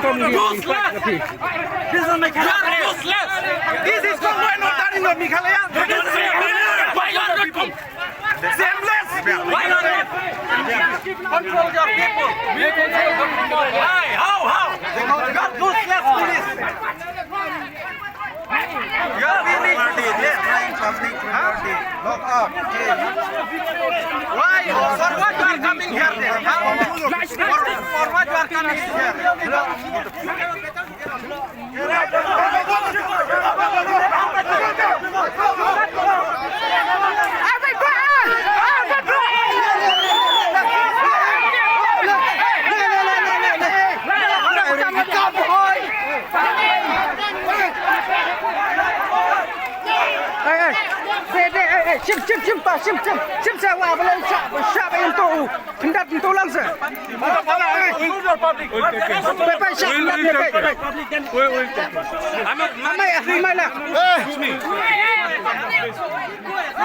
Useless! This is Meghalaya. Useless! This is not law and order in the Meghalaya. Why you are not Shameless. Why you are not Control your people. Why? How? How? You are useless police. You are really Public property. Lock up. Why? For what you are coming here then? Huh? For what you are coming here? Sim sim sim pa sim sim sim sa wa ba sa sa ba yung to khendat to lang sa pe pe sa khendat pe pe amai amai la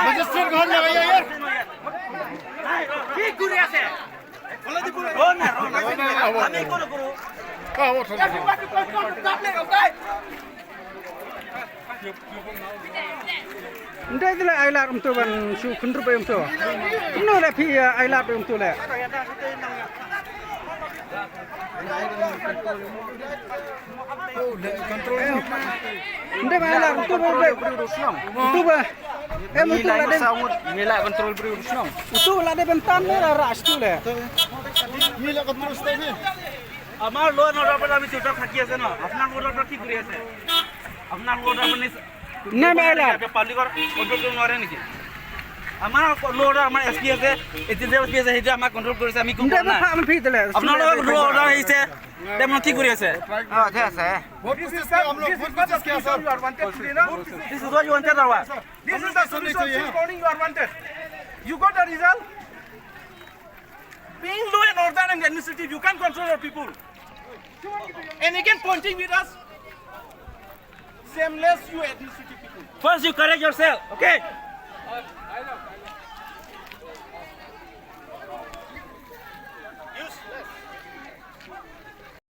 Magistrate ঘৰ লাগাইয়া यार। কি কৰি আছে? আমি কোনো কৰো। Ndai dile ai la um to ban su khundru pe um to no la phi ai la um to la ndai ba la um to ba to ba em to la de Mila control bri usnong. To la de bentan ne ra stu le Mila control stay আমাৰ ল and order পৰা আমি চুপচাপ থাকি আছে ন। আপোনাৰ order পৰা কি কৰি আছে? আপোনাৰ অৰ্ডাৰ আপুনি নাই নাই নাই পাব্লিকৰ কণ্ট্ৰল কৰিব নোৱাৰে নেকি? আমাৰ ল অৰ্ডাৰ আমাৰ এছ পি আছে, এ টি এছ পি আছে, সেইটো আমাক কণ্ট্ৰল কৰিছে, আমি একো কৰা নাই। আপোনালোকৰ ল অৰ্ডাৰ আহিছে, তেওঁ কি কৰি আছে? हम लोग बहुत कुछ किया sir. This is what you wanted or what? This is the solution since morning you are wanted. You got the result? Being law and order and administrative, you can't control your people. And again pointing with us. Shameless you administrative people. First you correct yourself, okay?